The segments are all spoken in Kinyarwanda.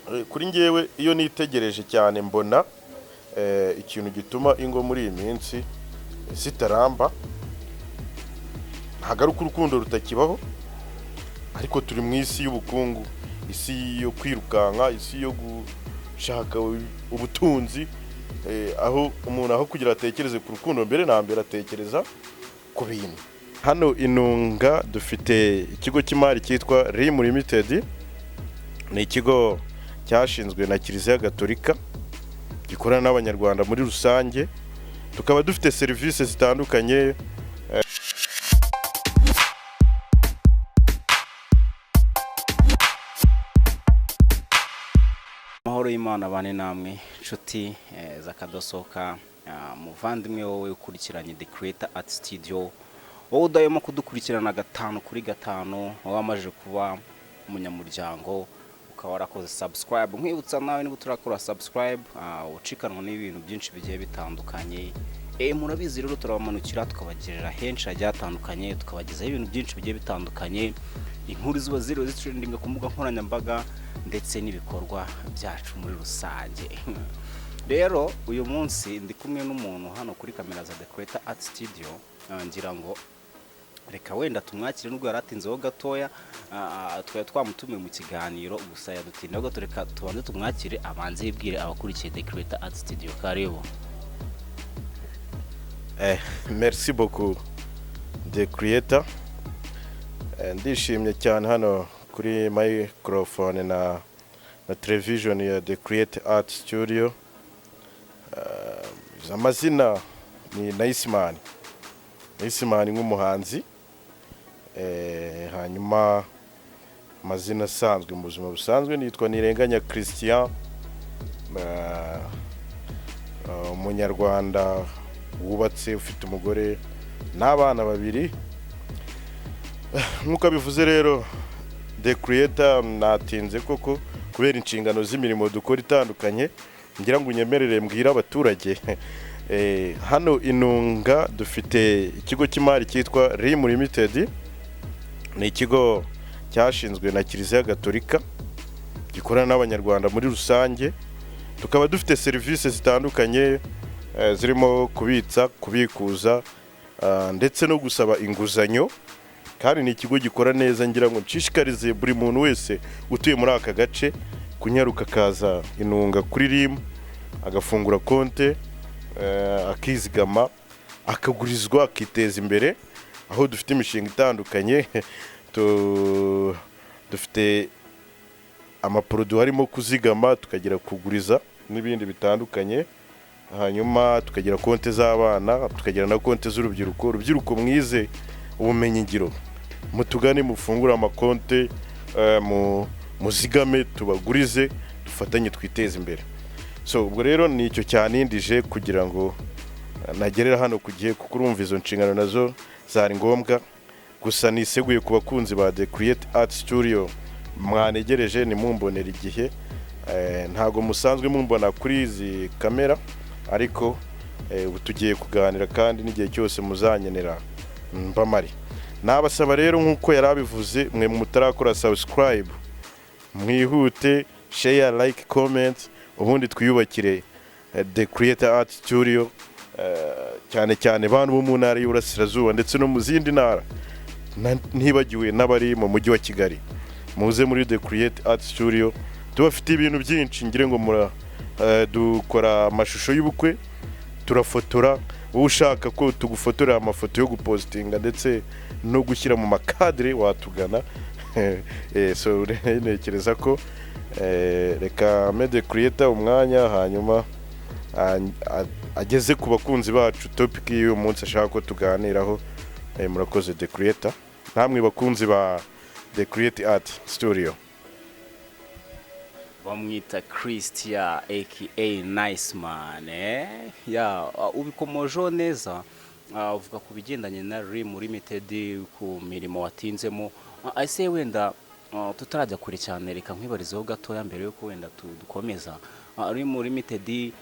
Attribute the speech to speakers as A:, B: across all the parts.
A: Kuri ngewe, iyo nitegereje cyane, mbona ikintu gituma ingo muri iyi minsi zitaramba ntabwo ari uko urukundo rutakibaho, ariko turi mu isi y'ubukungu, isi yo kwirukanka, isi yo gushaka ubutunzi, aho umuntu aho kugira atekereze ku rukundo, mbere na mbere atekereza ku bintu. Hano Inunga dufite ikigo cy'imari cyitwa RIM Limited. Ni ikigo cyashinzwe na Kiliziya Gatolika, gikorana n'Abanyarwanda muri rusange. Tukaba dufite serivisi zitandukanye.
B: Amahoro y'Imana bane namwe, inshuti z'akadosohoka, muvandimwe wowe ukurikiranye The Creator Art Studio, wowe udahwema kudukurikirana gatanu kuri gatanu, wowe wamaze kuba umunyamuryango ukaba warakoze subscribe. Nkwibutsa nawe, niba turakora subscribe, ucikanwa n'ibintu byinshi bigiye bitandukanye. Murabizi rero, turabamanukira tukabagerera henshi hagiye hatandukanye, tukabagezaho ibintu byinshi bigiye bitandukanye, inkuru ziba ziriwe zitrendinga ku mbuga nkoranyambaga ndetse n'ibikorwa byacu muri rusange. Rero uyu munsi ndi kumwe n'umuntu hano kuri kamera za The Creator Art Studio. Ngira ngo reka wenda tumwakire, nubwo yari atinzeho gatoya. Twari twamutumiye mu kiganiro, gusa yadutindaho gato. Reka tubanze tumwakire, abanze yibwire abakurikiye The Creator Art Studio. Karibu.
A: Merci beaucoup, The Creator. Ndishimye cyane hano kuri microphone na television ya The Creator Art Studio. Amazina ni Niceman, Niceman nk'umuhanzi. Hanyuma amazina asanzwe mu buzima busanzwe nitwa Nirenganya Christian, Umunyarwanda wubatse, ufite umugore n'abana babiri. Nk'uko abivuze rero The Creator, natinze koko kubera inshingano z'imirimo dukora itandukanye. Ngira ngo unyemerere mbwire abaturage. Hano Inunga dufite ikigo cy'imari cyitwa RIM Limited. Ni ikigo cyashinzwe na Kiliziya Gatolika, gikorana n'Abanyarwanda muri rusange. Tukaba dufite serivisi zitandukanye, zirimo kubitsa, kubikuza, ndetse no gusaba inguzanyo. Kandi ni ikigo gikora neza. Ngira ngo nshishikarize buri muntu wese utuye muri aka gace kunyaruka akaza Inunga kuri RIM, agafungura konte, akizigama, akagurizwa, akiteza imbere, aho dufite imishinga itandukanye. Dufite amaproduits harimo kuzigama, tukagira kuguriza n'ibindi bitandukanye. Hanyuma tukagira konti z'abana, tukagira na konti z'urubyiruko. Urubyiruko mwize ubumenyingiro, mutugane, mufungure amakonte, muzigame, tubagurize, dufatanye twiteze imbere. So ubwo rero ni icyo cyanindije kugira ngo nagerera hano ku gihe, kuko urumva izo nshingano nazo zari ngombwa. Gusa niseguye ku bakunzi ba The Create Art Studio mwanegereje nimumbonera igihe. Ntabwo musanzwe mumbona kuri izi kamera, ariko ubu tugiye kuganira, kandi n'igihe cyose muzankenera mbamari. Nabasaba rero, nk'uko yari abivuze, mwe mutarakora subscribe, mwihute, share, like, comment, ubundi twiyubakire The Creator Art Studio, cyane cyane bantu bo mu ntara y'Iburasirazuba ndetse no mu zindi ntara, ntibagiwe n'abari mu mujyi wa Kigali. Muze muri The Create Art Studio, tubafite ibintu byinshi. Ngire ngo mura dukora amashusho y'ubukwe, turafotora. Wowe ushaka ko tugufotorera amafoto yo gupositinga ndetse no gushyira mu makadire, watugana. So ntekereza ko reka mpe The Creator umwanya, hanyuma ageze ku bakunzi bacu topic y'uyu munsi ashaka ko tuganiraho. Murakoze, The Creator, namwe bakunzi ba The Create Art Studio.
B: Bamwita Christian aka Nice Man. Ya, ubikomojeho neza, uvuga ku bigendanye na RIM Limited, ku mirimo watinzemo. Ese wenda, tutarajya kure cyane, reka nkwibarizeho gatoya mbere yuko wenda dukomeza. RIM Limited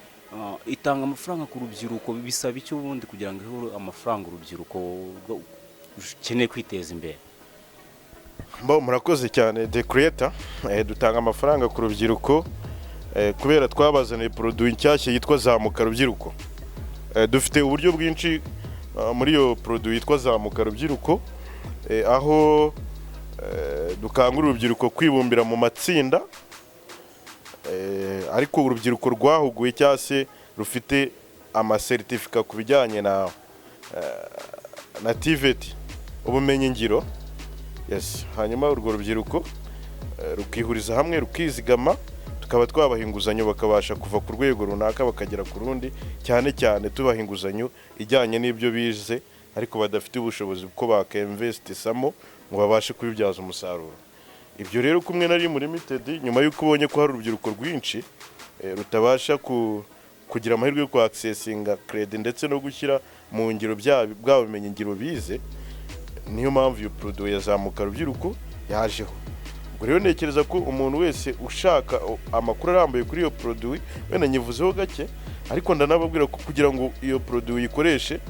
B: itanga amafaranga ku rubyiruko, bisaba icyo ubundi kugira ngo ihe amafaranga urubyiruko rukeneye kwiteza imbere?
A: Mbo murakoze cyane, The Creator. Dutanga amafaranga ku rubyiruko kubera twabazaniye produit nshyashya yitwa Zamuka Rubyiruko. Dufite uburyo bwinshi muri iyo produit yitwa Zamuka Rubyiruko, aho dukangurira urubyiruko kwibumbira mu matsinda, ariko urubyiruko rwahuguye cyangwa se rufite amasertifika ku bijyanye na TVET, ubumenyi ngiro. Yes, hanyuma urwo rubyiruko rukihuriza hamwe, rukizigama, tukaba twabaha inguzanyo, bakabasha kuva ku rwego runaka bakagera ku rundi, cyane cyane tubaha inguzanyo ijyanye n'ibyo bize ariko badafite ubushobozi bwo bakinvestisamo ngo babashe kubibyaza umusaruro. Ibyo rero kumwe na RIM Limited, nyuma y'uko ubonye ko hari urubyiruko rwinshi rutabasha kugira amahirwe yo kwaccessinga credit ndetse no gushyira mu ngiro bwa bumenyi ngiro bize, niyo mpamvu iyo produit ya Zamuka Rubyiruko yajeho. Ubwo rero ntekereza ko umuntu wese ushaka amakuru arambuye kuri iyo produit, wenda nyivuzeho gake, ariko ndanababwira ko kugira ngo iyo produit uyikoreshe,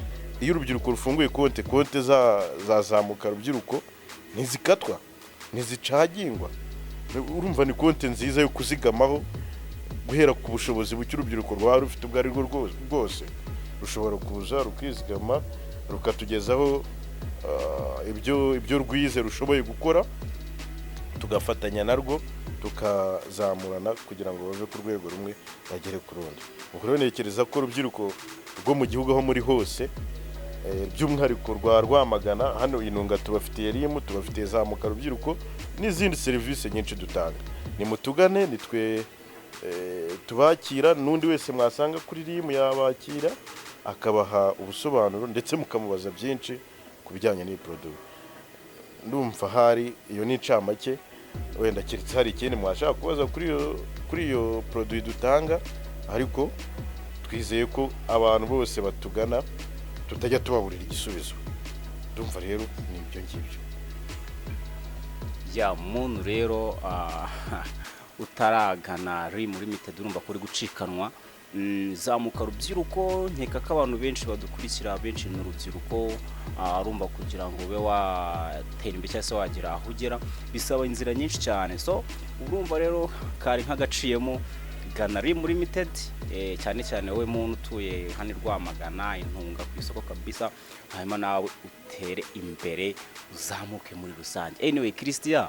A: iyo urubyiruko rufunguye konti za Zamuka Rubyiruko ntizikatwa, ntizicagingwa. Urumva ni konti nziza yo kuzigamaho guhera ku bushobozi buke urubyiruko rwaba rufite ubwo ari bwo bwose. Rushobora kuza rukizigama, rukatugezaho ibyo rwize rushoboye gukora, tugafatanya narwo, tukazamurana kugira ngo bave ku rwego rumwe bagere ku rundi. Ubwo rero ntekereza ko urubyiruko rwo mu gihugu aho muri hose, by'umwihariko rwa Rwamagana hano Inunga, tubafitiye RIM, tubafitiye Zamuka Rubyiruko n'izindi serivisi nyinshi dutanga. Nimutugane, nitwe tubakira. N'undi wese mwasanga kuri RIM yabakira, akabaha ubusobanuro, ndetse mukamubaza byinshi ku bijyanye n'iyi produit. Ndumva hari iyo ni incamake, wenda keretse hari ikindi mwashaka kubaza kuri iyo produit dutanga, ariko twizeye ko abantu bose batugana tutajya tubaburira igisubizo. Ndumva rero ni ibyo ngibyo.
B: Ya muntu rero utaragana RIM Limited, urumva ko uri gucikanwa. Zamuka Rubyiruko, nkeka ko abantu benshi badukurikira benshi ni urubyiruko. Urumva kugira ngo ube watera imbere cyangwa se wagera aho ugera bisaba inzira nyinshi cyane. So urumva rero kari nk'agaciyemo. Gana RIM Limited, cyane cyane wowe muntu utuye hano i Rwamagana, Intunga ku isoko kabisa, hanyuma nawe utere imbere, uzamuke muri rusange. Anyway, Christian,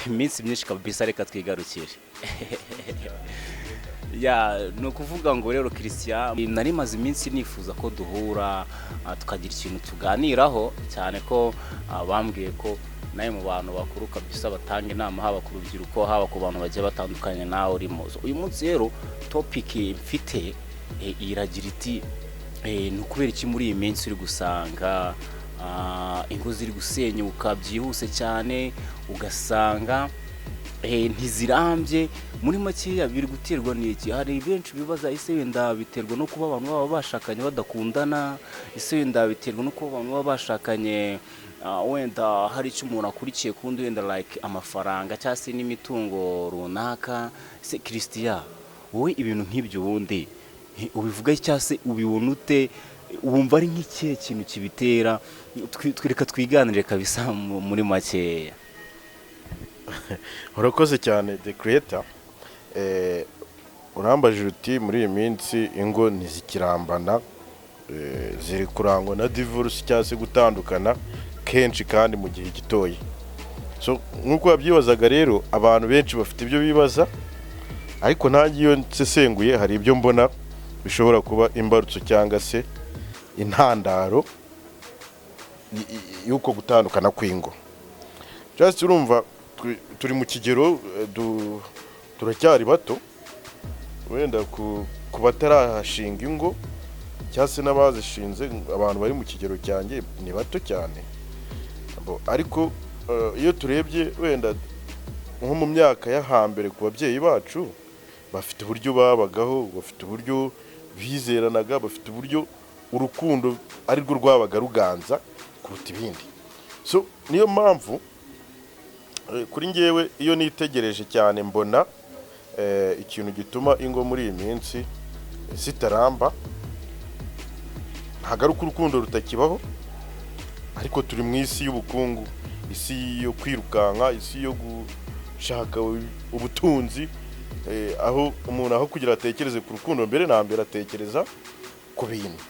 B: iminsi myinshi kabisa, reka twigarukire. Ya, ni ukuvuga ngo rero Christian, nari maze iminsi nifuza ko duhura, tukagira ikintu tuganiraho, cyane ko bambwiye ko nawe mu bantu bakuru kabisa batanga inama, haba ku rubyiruko, haba ku bantu bagiye batandukanye, nawe urimo. So, uyu munsi rero topic mfite iragira iti ni ukubera iki muri iyi minsi uri gusanga ingo ziri gusenyuka byihuse cyane, ugasanga ntizirambye? Muri makeya biri guterwa n'iki? Hari benshi bibaza: ese wenda biterwa no kuba abantu baba bashakanye badakundana? Ese wenda biterwa no kuba abantu baba bashakanye wenda hari icyo umuntu akurikiye ku wundi, wenda like amafaranga cyangwa se n'imitungo runaka? Ese Christian, wowe ibintu nk'ibyo ubundi ubivuga cyangwa se ubibona ute? Wumva ari nk'ikihe kintu kibitera? Reka twiganire kabisa muri makeya.
A: Urakoze cyane, The Creator. Urambajije uti muri iyi minsi ingo ntizikirambana, ziri kurangwa na divorce cyangwa se gutandukana kenshi kandi mu gihe gitoya. So nk'uko wabyibazaga rero, abantu benshi bafite ibyo bibaza, ariko nanjye iyo nsesenguye hari ibyo mbona bishobora kuba imbarutso cyangwa se intandaro y'uko gutandukana kw'ingo. Just urumva turi mu kigero turacyari bato, wenda ku batarashinga ingo cyangwa se n'abazishinze, abantu bari mu kigero cyanjye ni bato cyane. Ariko iyo turebye wenda nko mu myaka yo hambere ku babyeyi bacu, bafite uburyo babagaho, bafite uburyo bizeranaga, bafite uburyo urukundo arirwo rwabaga ruganza kuruta ibindi. So niyo mpamvu kuri njyewe iyo nitegereje cyane mbona ikintu gituma ingo muri iyi minsi zitaramba ntabwo ari uko urukundo rutakibaho, ariko turi mu isi y'ubukungu, Isi yo kwirukanka, isi yo gushaka ubutunzi, aho umuntu aho kugira atekereze ku rukundo, mbere na mbere atekereza ku bintu.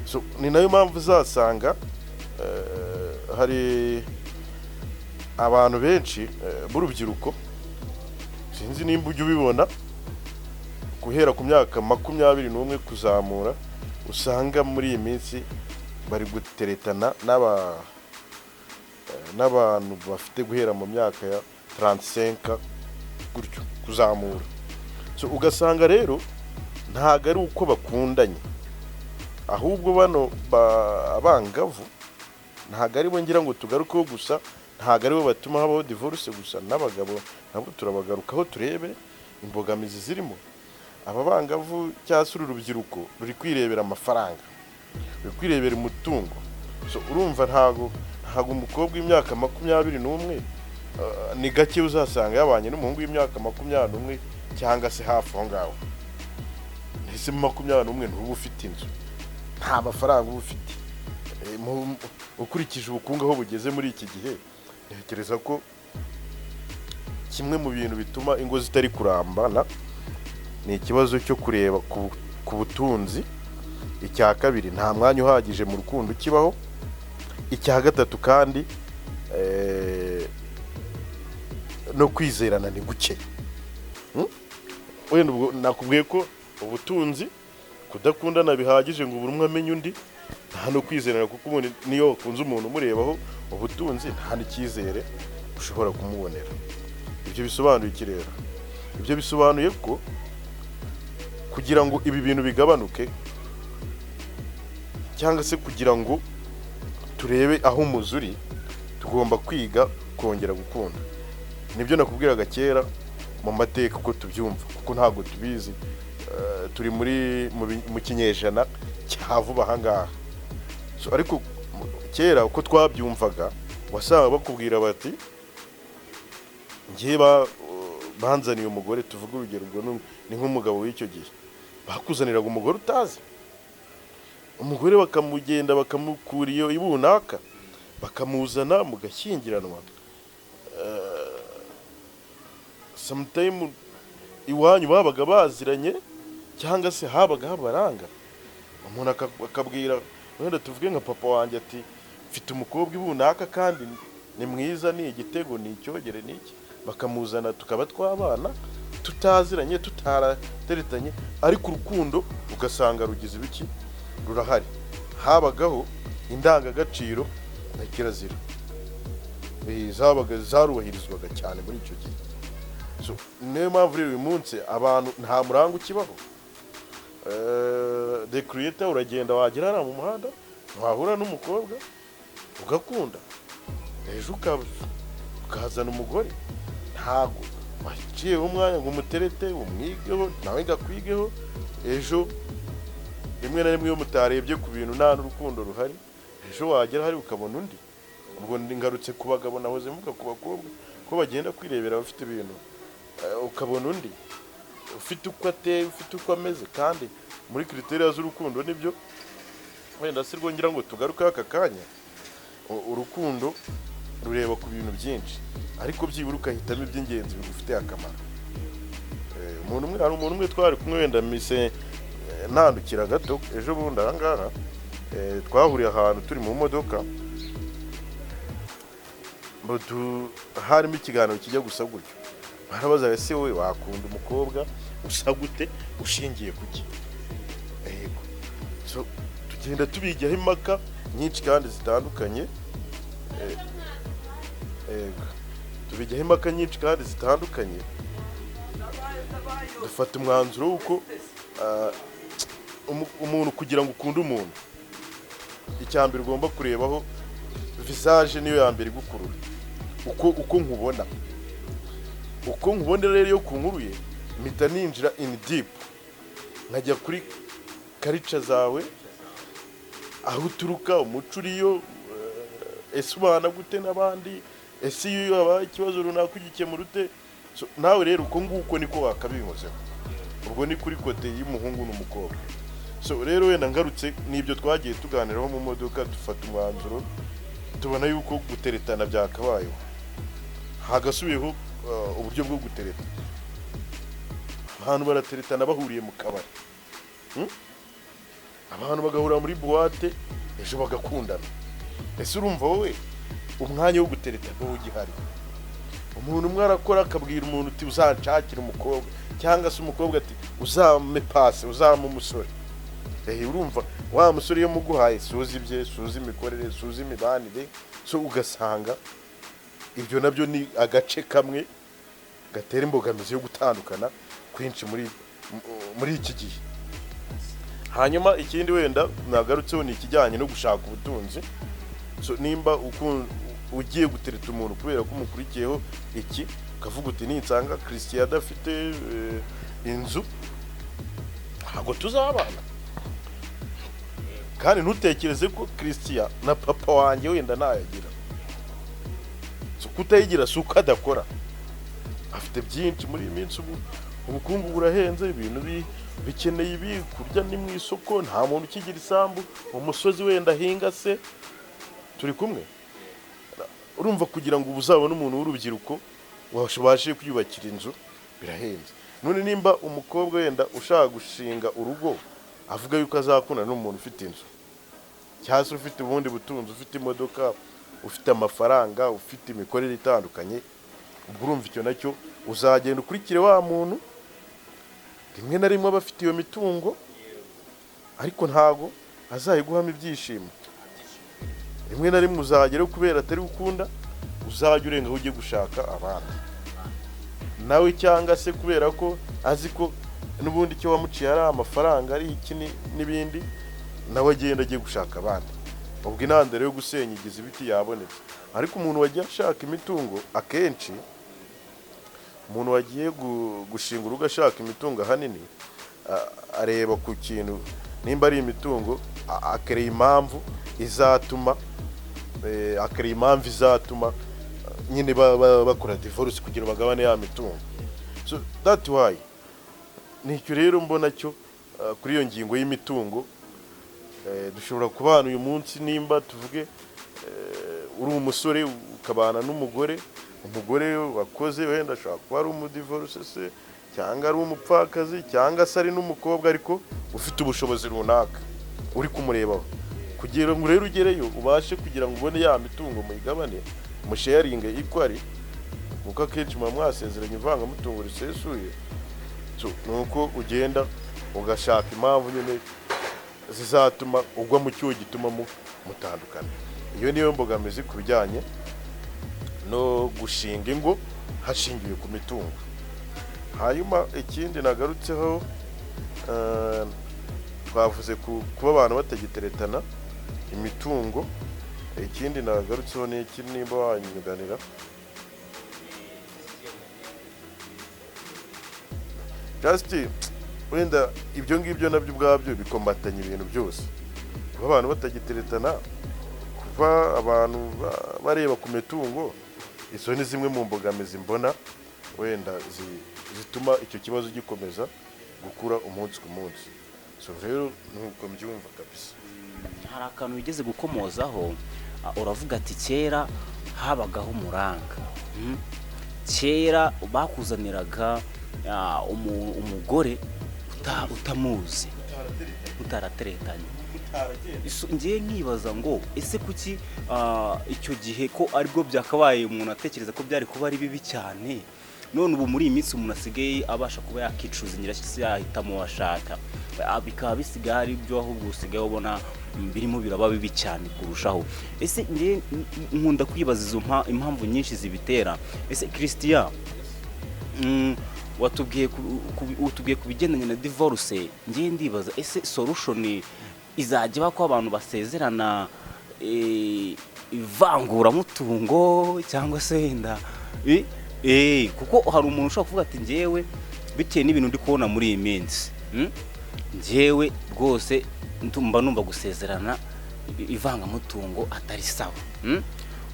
A: So, ni nayo mpamvu uzasanga hari abantu benshi b'urubyiruko, sinzi nimba ujya ubibona, guhera ku myaka 21 kuzamura, usanga muri iyi minsi bari guteretana n'abantu bafite guhera mu myaka ya 35 gutyo kuzamura. So ugasanga rero ntabwo ari uko bakundanye, ahubwo bano abangavu ntabwo ari bo ngira ngo tugarukeho gusa, ntabwo ari bo batuma habaho divorce gusa, n'abagabo nabo turabagarukaho turebe imbogamizi zirimo. Aba bangavu cyangwa se uru rubyiruko ruri kwirebera amafaranga, ruri kwirebera umutungo. So urumva ntago umukobwa w'imyaka 21, ni gake uzasanga yabanye n'umuhungu w'imyaka 21 cyangwa se hafi aho ngaho. Ndetse mu 21 ntuba ufite inzu, nta mafaranga uba ufite. Ukurikije ubukungu aho bugeze muri iki gihe, ntekereza ko kimwe mu bintu bituma ingo zitari kurambana ni ikibazo cyo kureba ku butunzi. Icya kabiri, nta mwanya uhagije mu rukundo ukibaho. Icya gatatu kandi, no kwizerana ni guke. Wenda ubwo nakubwiye ko ubutunzi, kudakundana bihagije ngo buri umwe amenye undi, nta no kwizerana, kuko ubundi niyo wakunze umuntu umurebaho ubutunzi, nta n'icyizere ushobora kumubonera. Ibyo bisobanuye iki rero? Ibyo bisobanuye ko kugira ngo ibi bintu bigabanuke, cyangwa se kugira ngo turebe aho umuzi uri, tugomba kwiga kongera gukunda. Nibyo nakubwiraga kera mu mateka uko tubyumva, kuko ntabwo tubizi. Turi muri mu kinyejana cya vuba aha ngaha. So, ariko kera uko twabyumvaga, wasanga bakubwira bati ngiye banzaniye umugore, tuvuge urugero, ubwo ni nk'umugabo w'icyo gihe, bakuzaniraga umugore utazi, umugore bakamugenda bakamukura iyo ibunaka, bakamuzana mugashyingiranwa. Sometime iwanyu babaga baziranye cyangwa se habaga habaranga, umuntu akabwira wenda tuvuge nka papa wanjye ati mfite umukobwa ibunaka kandi ni mwiza, ni igitego, ni icyogere, ni iki, bakamuzana tukaba twabana tutaziranye, tutarateretanye, ariko urukundo ugasanga rugize ibiki, rurahari. Habagaho indangagaciro na kirazira, zabaga zarubahirizwaga cyane muri icyo gihe. So, niyo mpamvu rero uyu munsi abantu nta muranga ukibaho. The creator, uragenda wagera hariya mu muhanda, wahura n'umukobwa ugakunda, ejo ukazana umugore, ntabwo waciyeho umwanya ngo umuterete, umwigeho, nawe ngo akwigeho. Ejo rimwe na rimwe iyo mutarebye ku bintu nta n'urukundo ruhari, ejo wagera hari ukabona undi. Ubwo ngarutse ku bagabo, nahoze mvuga ku bakobwa ko bagenda kwirebera abafite ibintu. Ukabona undi ufite uko ateye, ufite uko ameze, kandi muri critères z'urukundo nibyo wenda si rwo ngira ngo tugaruke aka kanya. Urukundo rureba ku bintu byinshi, ariko byibura ukahitamo iby'ingenzi bigufitiye akamaro. Umuntu umwe, hari umuntu umwe twari kumwe, wenda mise ntandukira gato, ejo bundi aha ngaha, twahuriye ahantu turi mu modoka, harimo ikiganiro kijya gusa gutyo, barabaza: ese wowe wakunda umukobwa usa gute, ushingiye ku ki? Yego. So, tugenda tubijyaho impaka nyinshi kandi zitandukanye. Yego, tubijyaho impaka nyinshi kandi zitandukanye, dufata umwanzuro w'uko umuntu, kugira ngo ukunde umuntu, icya mbere ugomba kurebaho visage, niyo ya mbere igukurura, uko nkubona rero, iyo kunkuruye mpita ninjira in deep, nkajya kuri culture zawe, aho uturuka, umuco uriyo, ese ubana gute n'abandi, ese iyo habaye ikibazo runaka ugikemura ute? So, nawe rero uko nguko niko wakabinkozeho. Ubwo ni kuri côté y'umuhungu n'umukobwa. So rero wenda ngarutse n'ibyo twagiye tuganiraho mu modoka, dufata umwanzuro. Tubona yuko guteretana byakabayeho, hagasubiyeho uburyo bwo gutereta. Abantu barateretana bahuriye mu kabari, Abantu bagahurira muri boîte, ejo bagakundana. Ese urumva wowe umwanya wo gutereta ntugihari? Umuntu umwe arakora, akabwira umuntu uti: "Uzanshakire umukobwa," cyangwa se umukobwa ati: "Uzampe pase, uzampe umusore." Urumva wa musore iyo muguhaye, suzi ibye, suzi imikorere, suzi imibanire. So ugasanga ibyo nabyo ni agace kamwe gatera imbogamizi yo gutandukana kwinshi muri iki gihe. Hanyuma ikindi wenda nagarutseho ni ikijyanye no gushaka ubutunzi. So nimba ugiye gutereta umuntu kubera ko umukurikiyeho iki, ukavuga uti: "Ninsanga Christian adafite inzu, ntabwo tuzabana," kandi ntutekereze ko Christian na papa wanjye wenda nayagira. So kutayigira si uko adakora, afite byinshi. Muri iyi minsi ubu ubukungu burahenze, ibintu bikeneye ibi, kurya ni mu isoko, nta muntu ukigira isambu, umusozi wenda ahinga se. Turi kumwe? Urumva kugira ngo uzabone umuntu w'urubyiruko wabashe kwiyubakira inzu birahenze. None nimba umukobwa wenda ushaka gushinga urugo avuga yuko azakundana n'umuntu ufite inzu, cyangwa se ufite ubundi butunzi, ufite imodoka, ufite amafaranga, ufite imikorere itandukanye, ubwo urumva icyo nacyo uzagenda ukurikire wa muntu. Rimwe na rimwe aba afite iyo mitungo, ariko ntago azayiguhamo ibyishimo. Rimwe na rimwe uzageraho kubera atari gukunda, uzajya urenga aho ugiye gushaka abandi nawe, cyangwa se kubera ko azi ko n'ubundi icyo wamuciye ari amafaranga, ari iki n'ibindi, nawe agenda agiye gushaka abandi. Ubwo intandaro yo gusenya igize ibiti yabonetse. Ariko umuntu wagiye ashaka imitungo, akenshi umuntu wagiye gushinga urugo ashaka imitungo, ahanini areba ku kintu nimba ari imitungo, akareba impamvu izatuma nyine bakora divorce kugira bagabane ya mitungo. So that why nicyo rero mbona cyo kuri iyo ngingo y'imitungo. Dushobora kubana uyu munsi, nimba tuvuge uri umusore ukabana n'umugore, umugore wakoze, wenda ashobora kuba ari umudivorce se, cyangwa ari umupfakazi, cyangwa se ari n'umukobwa ariko ufite ubushobozi runaka uri kumurebaho. Kugira ngo rero ugereyo ubashe kugira ngo ubone ya mitungo, muyigabane, musharinge equally, kuko akenshi muba mwasezeranye ivangamutungo risesuye. So, ni uko ugenda ugashaka impamvu nyine zizatuma ugwa mu cyuho gituma mutandukana. Iyo niyo mbogamizi ku bijyanye no gushinga ingo hashingiwe ku mitungo. Hanyuma ikindi nagarutseho, twavuze ku kuba abantu batagiteretana, imitungo. Ikindi nagarutseho ni iki, nimba wanyunganira? Just wenda ibyo ngibyo nabyo ubwabyo bikomatanya ibintu byose: kuba abantu batagiteretana, kuba abantu bareba ku mitungo. Izo ni zimwe mu mbogamizi mbona wenda zituma icyo kibazo gikomeza gukura umunsi ku munsi. So rero nuko mbyumva kabisa.
B: Hari akantu wigeze gukomozaho, uravuga ati kera habagaho umuranga. Kera bakuzaniraga umugore utamuzi, mutarateretanye. Ngiye nkibaza ngo ese kuki icyo gihe ko aribwo byakabaye umuntu atekereza ko byari kuba ari bibi cyane, none ubu muri iyi minsi umuntu asigaye abasha kuba yakicuza nyirashyisi, yahitamo uwo ashaka, bikaba bisigaye ari byo ahubwo usigaye ubona birimo biraba bibi cyane kurushaho? Ese ngiye nkunda kwibaza izo impamvu nyinshi zibitera. Ese Christian, watubwiye ku bigendanye na divorce, ngiye ndibaza: ese solution izajya iba ko abantu basezerana ivanguramutungo, cyangwa se wenda kuko hari umuntu ushobora kuvuga ati: "Njyewe bitewe n'ibintu ndi kubona muri iyi minsi, njyewe rwose ndumva numva gusezerana ivangamutungo atari sawa."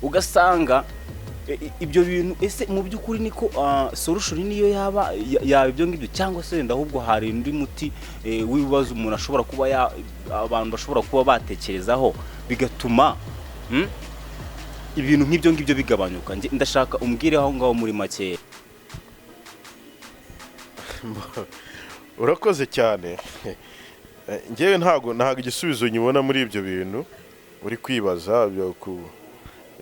B: Ugasanga ibyo bintu, ese mu by'ukuri niko solution niyo yaba yaba ibyo ngibyo, cyangwa se wenda ahubwo hari undi muti w'ibibazo umuntu ashobora kuba abantu bashobora kuba batekerezaho bigatuma Ibintu nk'ibyo ngibyo bigabanyuka. Ndashaka umbwire aho ngaho muri make.
A: Urakoze cyane. Ngewe ntago igisubizo nyibona muri ibyo bintu uri kwibaza byo ku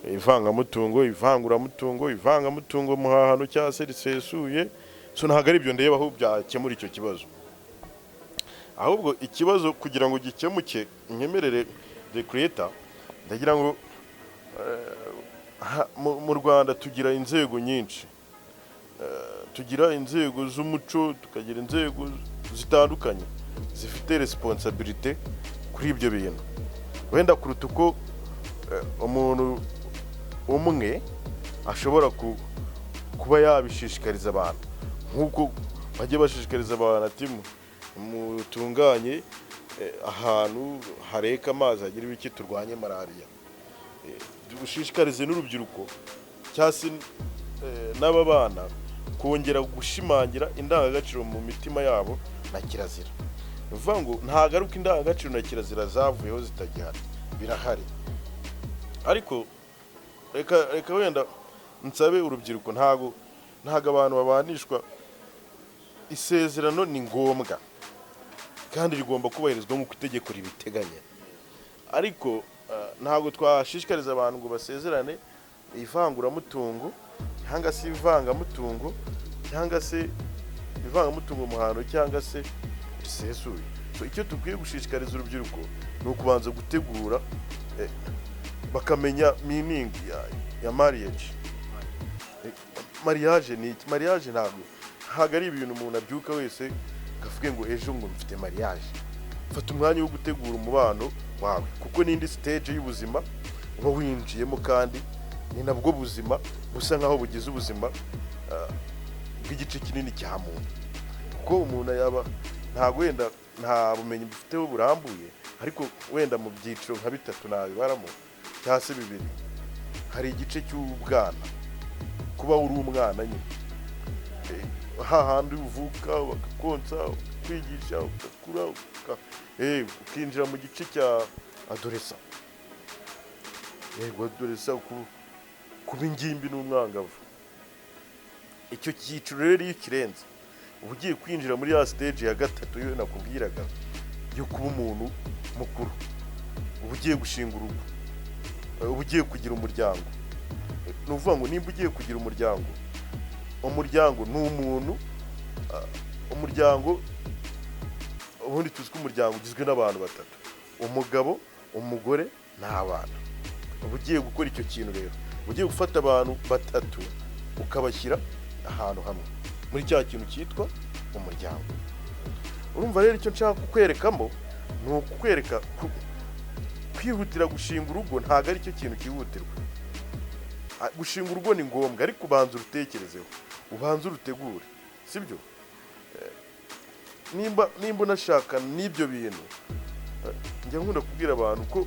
A: ivangamutungo, ivanguramutungo, ivangamutungo muhahano cyangwa se risesuye. So ntabwo ari ibyo ndeba aho byakemura icyo kibazo, ahubwo ikibazo kugira ngo gikemuke, nyemerere the creator, ndagira ngo mu Rwanda tugira inzego nyinshi. Tugira inzego z'umuco, tukagira inzego zitandukanye zifite responsabilité kuri ibyo bintu, wenda kuruta uko umuntu umwe ashobora kuba yabishishikariza abantu, nk'uko bajya bashishikariza abantu ati mutunganye ahantu hareka amazi, hagira ibiki, turwanye malariya. Dushishikarize n'urubyiruko cyangwa se n'aba bana kongera gushimangira indangagaciro mu mitima yabo na kirazira. Ni ukuvuga ngo ntagaruka indangagaciro na kirazira zavuyeho zitagihari, birahari. Ariko reka wenda nsabe urubyiruko, ntago abantu babanishwa. Isezerano ni ngombwa kandi rigomba kubahirizwa nk'uko itegeko ribiteganya, ariko ntabwo twashishikariza abantu ngo basezerane ivanguramutungo cyangwa se ivangamutungo cyangwa se ivangamutungo muhano cyangwa se risesuye. So icyo dukwiye gushishikariza urubyiruko ni ukubanza gutegura, bakamenya meaning ya marriage. Mariage ni iki? Mariage ntabwo ari ibintu umuntu abyuka wese ngo avuge ngo ejo ngo mfite mariage. Fata umwanya wo gutegura umubano wawe, kuko n'indi stage y'ubuzima uba winjiyemo, kandi ni nabwo buzima busa nkaho bugize ubuzima bw'igice kinini cya muntu, kuko umuntu yaba ntabwo wenda nta bumenyi bufiteho burambuye, ariko wenda mu byiciro nka bitatu nabibaramo cyangwa se bibiri. Hari igice cy'ubwana, kuba uri umwana nyine, hahandi uvuka bakakonsa, bakakwigisha, ugakura, ukinjira mu gice cya adolescence. Yego, adolescence, kuba ingimbi n'umwangavu. Icyo cyiciro rero iyo ukirenze, uba ugiye kwinjira muri ya stage ya gatatu yo nakubwiraga yo kuba umuntu mukuru. Uba ugiye gushinga urugo, uba ugiye kugira umuryango. Ni ukuvuga ngo nimba ugiye kugira umuryango, umuryango ni umuntu, umuryango ubundi tuzi ko umuryango ugizwe n'abantu batatu: umugabo, umugore n'abana. Uba ugiye gukora icyo kintu rero, uba ugiye gufata abantu batatu ukabashyira ahantu hamwe muri cya kintu cyitwa umuryango. Urumva rero, icyo nshaka kukwerekamo ni ukukwereka kwihutira gushinga urugo ntabwo ari cyo kintu cyihutirwa. Gushinga urugo ni ngombwa, ariko ubanza urutekerezeho, ubanze urutegure, sibyo? Nimba unashaka n'ibyo bintu, njya nkunda kubwira abantu ko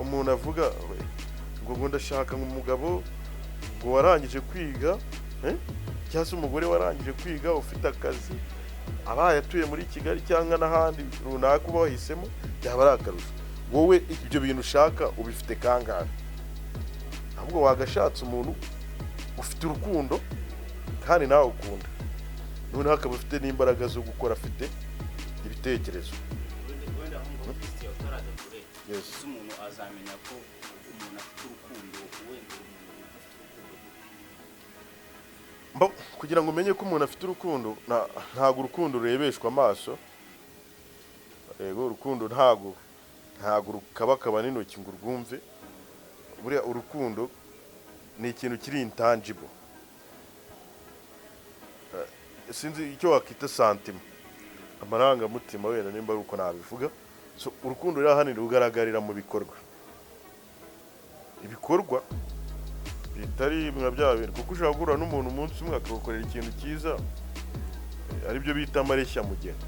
A: umuntu avuga ngo ndashaka umugabo ngo warangije kwiga, cyangwa se umugore warangije kwiga, ufite akazi, abaye atuye muri Kigali cyangwa n'ahandi runaka uba wahisemo, byaba ari akarusho. Wowe ibyo bintu ushaka ubifite kangahe? Ahubwo wagashatse umuntu ufite urukundo kandi nawe ukunda, noneho akaba afite n'imbaraga zo gukora, afite ibitekerezo.
B: Wenda aho ngaho, Christian, utarajya kure,
A: Yes.
B: ese umuntu azamenya ko umuntu afite urukundo, wenda umuntu afite urukundo gute?
A: Kugira ngo umenye ko umuntu afite urukundo, ntabwo urukundo rurebeshwa amaso. Yego, urukundo ntabwo rukabakaba n'intoki ngo urwumve. Buriya urukundo ni ikintu kiri intangible. Sinzi icyo wakita sentiment, amarangamutima wenda nimba ari uko nabivuga. So urukundo rero ahanini rugaragarira mu bikorwa, ibikorwa bitari nka bya bintu, kuko ushobora guhura n'umuntu umunsi umwe akagukorera ikintu cyiza, aribyo bita amareshya mugeni.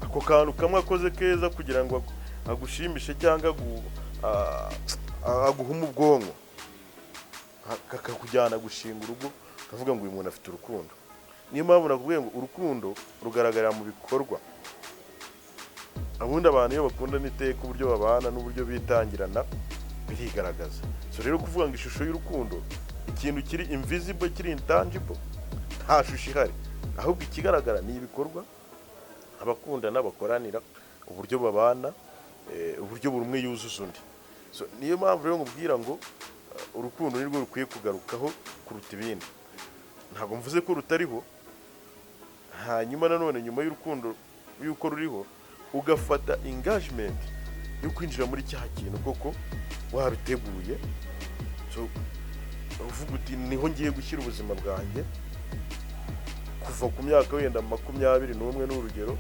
A: Ako kantu kamwe akoze keza kugira ngo agushimishe cyangwa aguhume ubwonko, kakakujyana gushinga urugo, ukavuga ngo uyu muntu afite urukundo. Niyo mpamvu nakubwiye ngo urukundo rugaragarira mu bikorwa. Ubundi abantu iyo bakundana iteka, uburyo babana n'uburyo bitangirana. Birigaragaza. So rero kuvuga ngo ishusho y'urukundo, ikintu kiri invisible, kiri intangible, nta shusho ihari, ahubwo ikigaragara ni ibikorwa abakundana bakoranira, uburyo babana, uburyo buri umwe yuzuza undi. So niyo mpamvu rero nkubwira ngo urukundo nirwo rukwiye kugarukaho kuruta ibindi. Ntabwo mvuze ko rutariho. Hanyuma nanone nyuma y'urukundo, y'uko ruriho, ugafata engagement yo kwinjira muri cya kintu koko wabiteguye. So uvuga uti: "Niho ngiye gushyira ubuzima bwanjye kuva ku myaka wenda 21, ni urugero,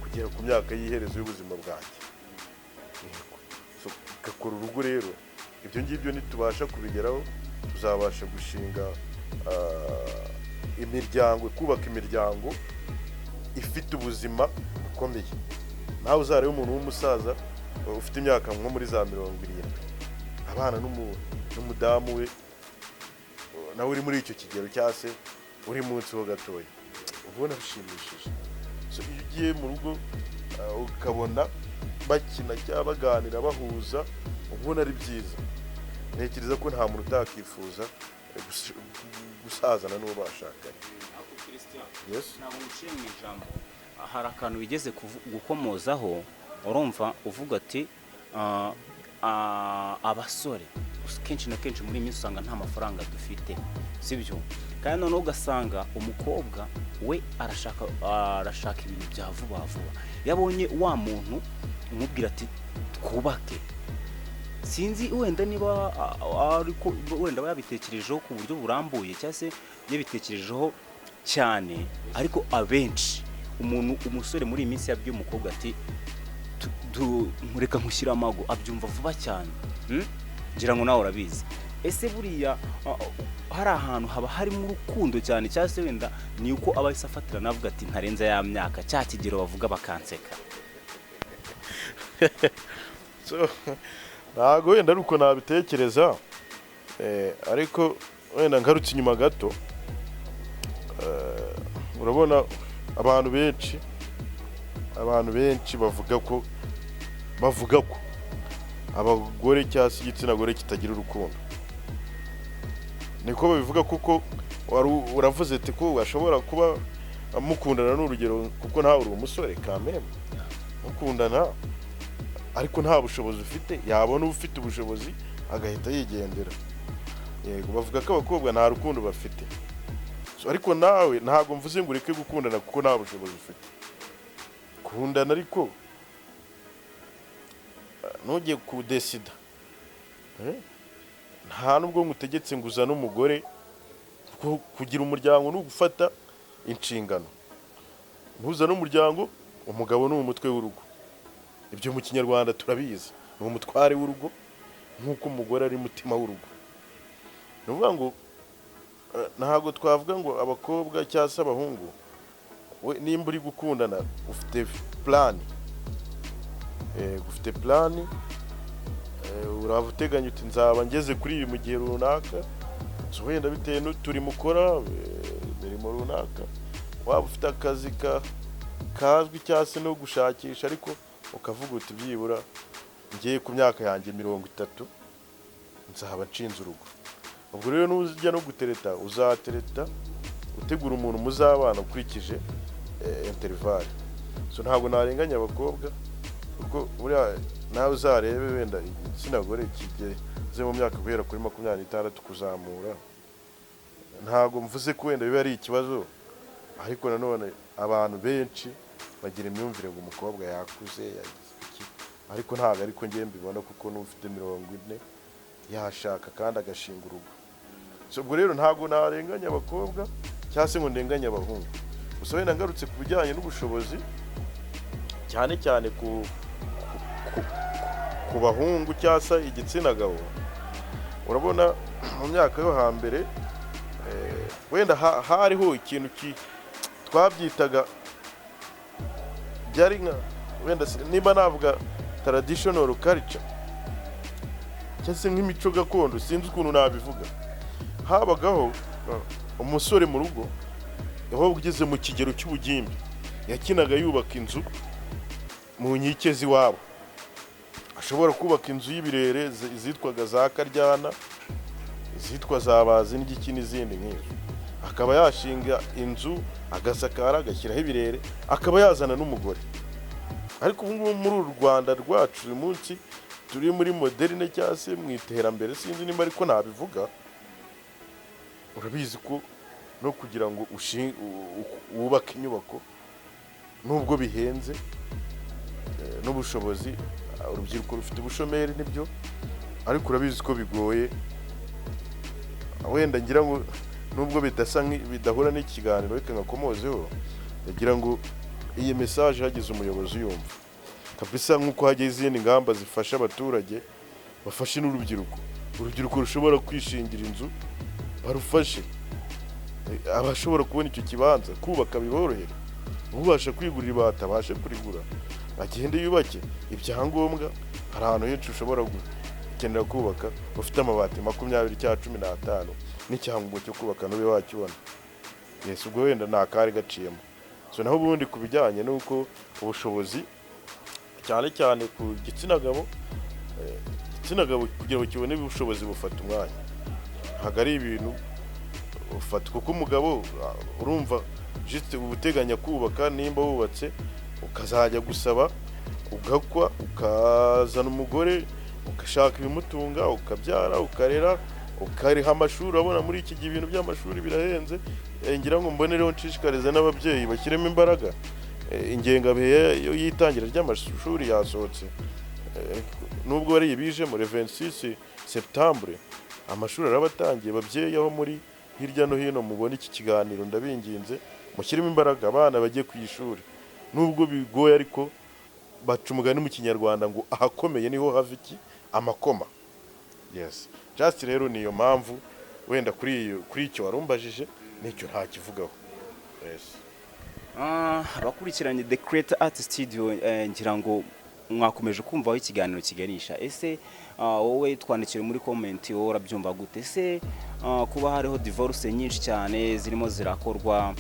A: kugera ku myaka y'iherezo y'ubuzima bwanjye." Yego. So, ugakora urugo rero. Ibyo ngibyo nitubasha kubigeraho, tuzabasha gushinga imiryango, kubaka imiryango ifite ubuzima bukomeye. Nawe uzarebe umuntu w'umusaza ufite imyaka nko muri za 70, abana n'umudamu we, nawe uri muri icyo kigero cyangwa se uri munsi ho gatoya, ubona bishimishije. So iyo ugiye mu rugo, ukabona bakina cyangwa baganira, bahuza, ubona ari byiza. Ntekereza ko nta muntu utakifuza gusazana n'uwo bashakanye.
B: Ariko Christian,
A: Yes.
B: ntabwo nguciye mu ijambo, hari akantu wigeze gukomozaho, urumva uvuga ati abasore kenshi na kenshi muri iyi minsi usanga nta mafaranga dufite, sibyo? Kandi noneho ugasanga umukobwa we arashaka ibintu bya vuba vuba. Yabonye wa muntu umubwira ati: "Twubake." Sinzi wenda niba ariko wenda aba yabitekerejeho ku buryo burambuye cyangwa se yabitekerejeho cyane, ariko abenshi umuntu, umusore muri iyi minsi yabwiye umukobwa ati: "Reka nkushyire amago," abyumva vuba cyane. Ngira ngo nawe urabizi. Ese buriya hari ahantu haba harimo urukundo cyane, cyangwa se wenda ni uko aba ahise afatira navuga ati: "Ntarenza ya myaka, cya kigero bavuga bakanseka"?
A: So, ntabwo wenda ari uko nabitekereza, ariko wenda ngarutse inyuma gato, urabona abantu benshi bavuga ko abagore cyangwa se igitsina gore kitagira urukundo. Niko babivuga, kuko uravuze ati ko ashobora kuba mukundana, n'urugero, kuko nawe uri umusore kameme, mukundana ariko nta bushobozi ufite, yabona ufite ubushobozi agahita yigendera. Yego, bavuga ko abakobwa nta rukundo bafite. So, ariko nawe ntabwo mvuze ngo ureke gukundana kuko nta bushobozi ufite. Kundana, ariko ntujye kudesida. Nta nubwo ngutegetse ngo uzane umugore, kuko kugira umuryango ni ugufata inshingano. Ntuzane umuryango, umugabo ni umutwe w'urugo, ibyo mu Kinyarwanda turabizi, ni umutware w'urugo nk'uko umugore ari mutima w'urugo. Ni ukuvuga ngo ntabwo twavuga ngo abakobwa cyangwa se abahungu. We nimba uri gukundana ufite plan, ufite plan, uraba uteganya uti: "Nzaba ngeze kuri ibi mu gihe runaka." So wenda bitewe n'uturimo ukora, imirimo runaka, waba ufite akazi kazwi cyangwa se no gushakisha, ariko ukavuga uti: "Byibura ngiye ku myaka yanjye 30 nzaba nshinze urugo." Ubwo rero nujya no gutereta, uzatereta utegura umuntu muzabana ukurikije intervalle. So ntabwo narenganya abakobwa, kuko buriya nawe uzarebe wenda igitsina gore kigeze mu myaka guhera kuri 26 kuzamura, ntabwo mvuze ko wenda biba ari ikibazo, ariko nanone abantu benshi bagira imyumvire ngo umukobwa yakuze, yagize iki, ariko ntabwo ariko ngiye mbibona, kuko n'ufite 40 yashaka kandi agashinga urugo. So ubwo rero ntabwo narenganya abakobwa cyangwa se ngo ndenganye abahungu. Gusa wenda ngarutse ku bijyanye n'ubushobozi, cyane cyane ku bahungu cyangwa se igitsina gabo, urabona mu myaka yo hambere, wenda hariho ikintu twabyitaga, byari nka wenda niba navuga traditional culture cyangwa se nk'imico gakondo, sinzi ukuntu nabivuga. Habagaho umusore mu rugo yabaga ugeze mu kigero cy'ubugimbi, yakinaga yubaka inzu mu nkike z'iwabo. Ashobora kuba afite nk'imyaka 15, Ashobora kubaka inzu y'ibirere zitwaga za karyana, izitwa za bazi n'igiki n'izindi nk'izo, akaba yashinga inzu, agasakara, agashyiraho ibirere, akaba yazana n'umugore. Ariko ubu ngubu muri uru Rwanda rwacu uyu munsi turi muri moderne cyangwa se mu iterambere, sinzi nimba ariko nabivuga, urabizi ko no kugira ngo wubake inyubako, nubwo bihenze, n'ubushobozi, urubyiruko rufite ubushomeri nibyo, ariko urabizi ko bigoye. Wenda ngira ngo nubwo bidasa bidahura n'ikiganiro, reka ngakomozeho. Ndagira ngo iyi message hagize umuyobozi uyumva kabisa, nk'uko hagiye izindi ngamba zifasha abaturage, bafashe n'urubyiruko. Urubyiruko rushobora kwishingira inzu barufashe. Abashobora kubona icyo kibanza kubaka biborohere, ubasha kwigurira ibati abashe kurigura, agende yubake. Ibyangombwa, hari ahantu henshi ushobora gukenera kubaka ufite amabati 20 cyangwa 15, n'icyangombwa cyo kubaka ntube wakibona. Yes, ubwo wenda nta kari gaciyemo. So naho ubundi ku bijyanye n'uko ubushobozi, cyane cyane ku gitsina gabo, igitsina gabo kugira ngo kibone ubushobozi bufata umwanya, ntabwo ari ibintu ufata, kuko umugabo, urumva juste uba uteganya kubaka, nimba wubatse ukazajya gusaba, ugakwa, ukazana umugore, ugashaka ibimutunga, ukabyara, ukarera, ukariha amashuri. Urabona muri iki gihe ibintu by'amashuri birahenze. Ngira ngo mbonereho nshishikarize n'ababyeyi bashyiremo imbaraga. Ingengabihe y'itangira ry'amashuri yasohotse. Nubwo bari ibijemo le 26 septembre amashuri araba atangiye. Babyeyi aho muri hirya no hino mubona iki kiganiro, ndabinginze mushyiremo imbaraga, abana bajye ku ishuri nubwo bigoye. Ariko baca umugani mu Kinyarwanda ngo ahakomeye niho hava iki? Amakoma. Yes, just rero niyo mpamvu wenda kuri icyo warumbajije nicyo ntakivugaho. Yes.
B: Abakurikiranye The Creator Art Studio, ngira ngo mwakomeje kumva aho ikiganiro kiganisha. Ese wowe twandikire muri comment, wowe urabyumva gute? Ese kuba hariho divorce nyinshi cyane zirimo zirakorwa,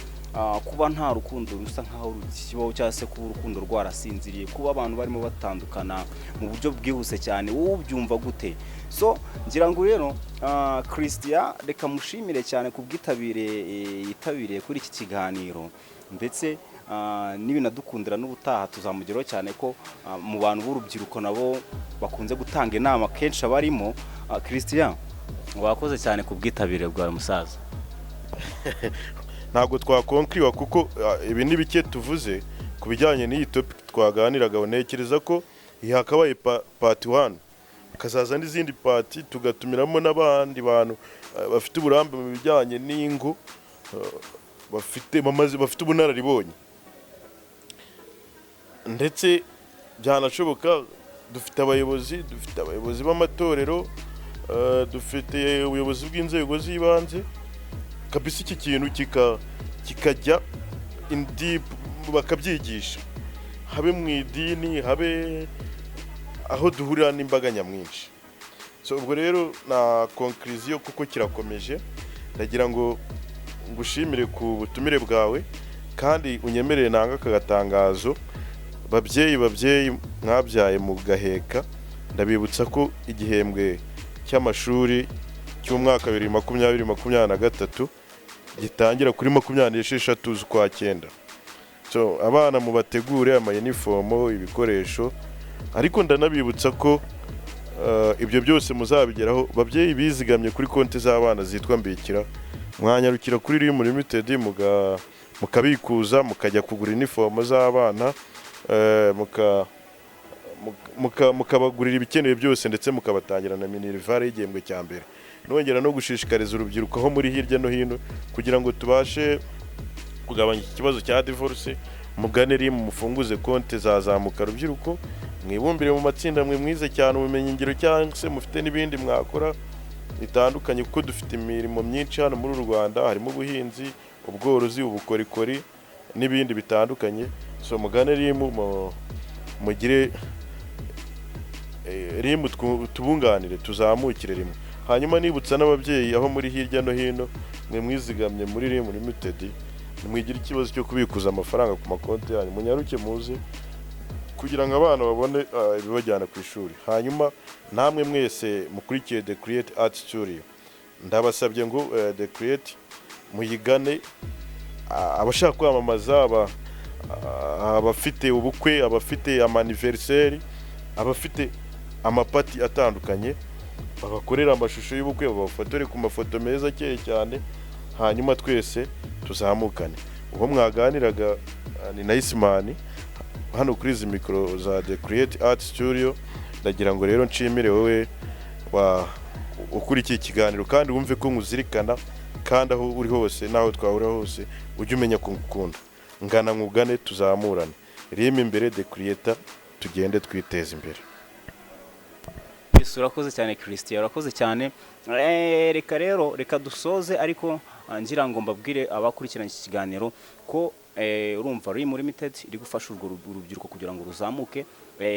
B: kuba nta rukundo rusa nkaho rukibaho, cyangwa se kuba urukundo rwarasinziriye, kuba abantu barimo batandukana mu buryo bwihuse cyane, wowe ubyumva gute? So ngira ngo rero, Christian, reka mushimire cyane ku bwitabire yitabiriye kuri iki kiganiro, ndetse n'ibinadukundira n'ubutaha tuzamugeraho, cyane ko mu bantu b'urubyiruko nabo bakunze gutanga inama kenshi abarimo. Christian, wakoze cyane ku bwitabire bwawe, musaza.
A: Ntabwo twakonkiriwa kuko ibi ni bike tuvuze ku bijyanye n'iyi topic twaganiraga. Ntekereza ko iyi hakabaye part 1, hakazaza n'izindi part, tugatumiramo n'abandi bantu bafite uburambe mu bijyanye n'ingo, bafite ubunararibonye. Ndetse byanashoboka, dufite abayobozi b'amatorero, dufite ubuyobozi bw'inzego z'ibanze kabisa, iki kintu kikajya in deep, bakabyigisha, habe mu idini, habe aho duhurira n'imbaga nyamwinshi. So ubwo rero na conclusion, kuko kirakomeje, ndagira ngo ngushimire ku butumire bwawe, kandi unyemerere nanga aka gatangazo. Babyeyi, babyeyi mwabyaye mugaheka, ndabibutsa ko igihembwe cy'amashuri cy'umwaka 2020-2023 gitangira kuri 26 z'ukwa cyenda. So abana mubategure amayinifomo, ibikoresho, ariko ndanabibutsa ko ibyo byose muzabigeraho babyeyi bizigamye kuri konti z'abana zitwa Mbikira. Mwanyarukira kuri Rimu Limited mukabikuza, mukajya kugura inifomo z'abana, mukabagurira ibikenewe byose, ndetse mukabatangira na minerval y'igihembwe cya mbere. Nongera no gushishikariza urubyiruko aho muri hirya no hino, kugira ngo tubashe kugabanya iki kibazo cya divorce, mugane Rimu, mufunguze konti zazamuka rubyiruko, mwibumbire mu matsinda, mwe mwize cyane ubumenyingiro cyangwa se mufite n'ibindi mwakora bitandukanye, kuko dufite imirimo myinshi hano muri uru Rwanda, harimo ubuhinzi, ubworozi, ubukorikori n'ibindi bitandukanye. So mugane Rimu, mugire Rimu tubunganire, tuzamukire rimwe. Hanyuma nibutsa n'ababyeyi aho muri hirya no hino, mwe mwizigamye muri Rimu Limited, nimwigire ikibazo cyo kubikuza amafaranga ku makonti yanyu, munyaruke muze. Kugira ngo abana babone ibibajyana ku ishuri. Hanyuma namwe mwese mukurikiye The Create Art Studio, ndabasabye ngo The Create muyigane. Abashaka kwamamaza, abafite ubukwe, abafite ama anniversaire, abafite ama party atandukanye, babakorera amashusho y'ubukwe, babafotore ku mafoto meza akeye cyane, hanyuma twese tuzamukane. Uwo mwaganiraga ni Niceman hano kuri izi mikoro za The Create Art Studio. Ndagira ngo rero nshimire wowe wa ukurikiye ikiganiro, kandi wumve ko nkuzirikana, kandi aho uri hose n'aho twahura hose ujye umenya ko ngukunda. Ngana nkugane, tuzamurane rima imbere The Creator, tugende twiteza imbere.
B: Yesu, urakoze cyane Christian, urakoze cyane. Reka rero, reka dusoze, ariko ngira ngo mbabwire abakurikiranye iki kiganiro ko urumva Rim Limited iri gufasha urwo urubyiruko kugira ngo ruzamuke,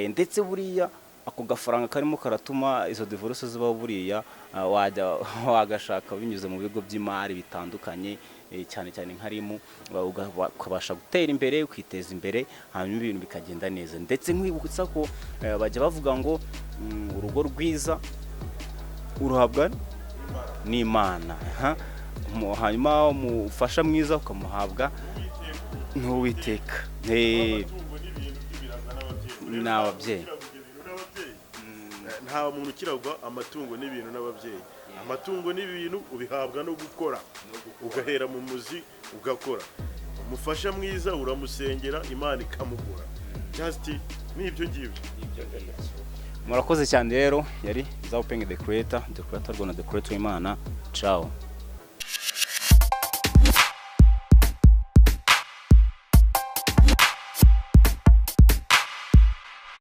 B: ndetse buriya ako gafaranga karimo karatuma izo divorce zibaho, buriya wajya wagashaka binyuze mu bigo by'imari bitandukanye, cyane cyane nka Rimu, ukabasha gutera imbere, ukiteza imbere, hanyuma ibintu bikagenda neza. Ndetse nkwibutsa ko bajya bavuga ngo urugo rwiza uruhabwa n'Imana. Aha. Hanyuma umufasha mwiza ukamuhabwa n'Uwiteka. N'ababyeyi.
A: Nta muntu ukiragwa amatungo n'ibintu n'ababyeyi. Amatungo n'ibintu ubihabwa no gukora, ugahera mu muzi ugakora. Umufasha mwiza uramusengera, Imana ikamugura. Just n'ibyo ngibyo.
B: Murakoze cyane rero. Yari Zawupenge The Creator, The Creator Rwanda, The Creator Imana. Ciao.